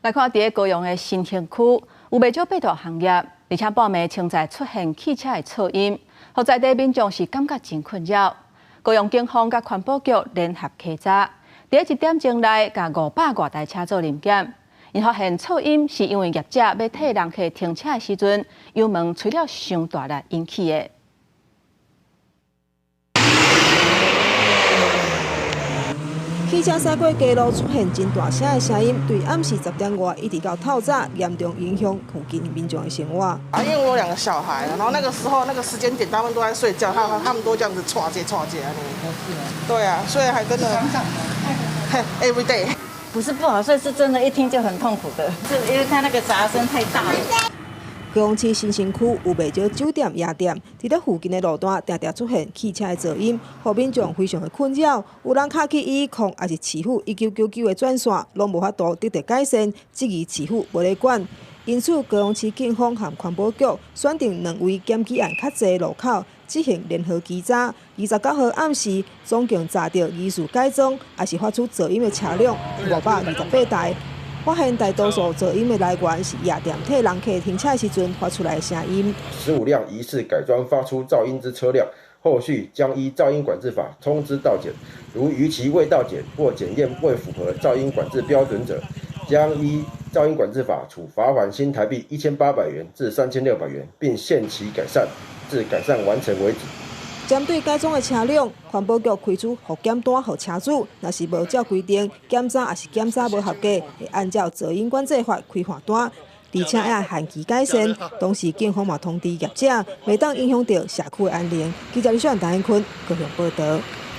來看佇高雄的新興區，有袂少八大行業，而且半暝常在出現汽車的噪音，予在地民眾是感覺真困擾。高雄警方佮環保局聯合稽查，佇一點鐘內，共500外台車做臨檢。𪜶發現噪音是因為業者欲替人客停車的時陣，油門吹了傷大力引起的。汽車駛過街路出現真大聲的聲音，對暗時10點外一直到透早，嚴重影響附近民眾的生活。啊，因為我有兩個小孩，然後那個時候那個時間點，他們都在睡覺，他們都這樣子唰接唰接啊。對啊，所以還真的。Every day。不是不好睡，是真的，一聽就很痛苦的，是因為他那個雜聲太大了。高雄市新興區有袂少酒店、夜店，佇咧附近的路段，定定出現汽車的噪音，予民眾非常的困擾。有人敲去110，抑是市府1999的專線，攏無法度得到改善，質疑市府無咧管。因此，高雄市警方和環保局選定兩位檢舉案較濟路口，執行聯合稽查。29號暗時，總共查著疑似改裝，抑是發出噪音的車輛528台。發現大多數噪音的來源是夜店替人客停車時陣發出來的聲音。15輛疑似改裝發出噪音之車輛，後續將依噪音管制法通知到檢。如逾期未到檢或檢驗未符合噪音管制標準者，將依噪音管制法處罰鍰新台幣1800元至3600元，並限期改善，至改善完成為止。針對改裝的車輛，環保局開出複檢單予車主，若是無照規定檢查，抑是檢查無合格，會按照噪音管制法開罰單，而且愛限期改善。同時，警方嘛通知業者，袂當影響著社區的安寧。記者李小陳、陳坤高雄報導。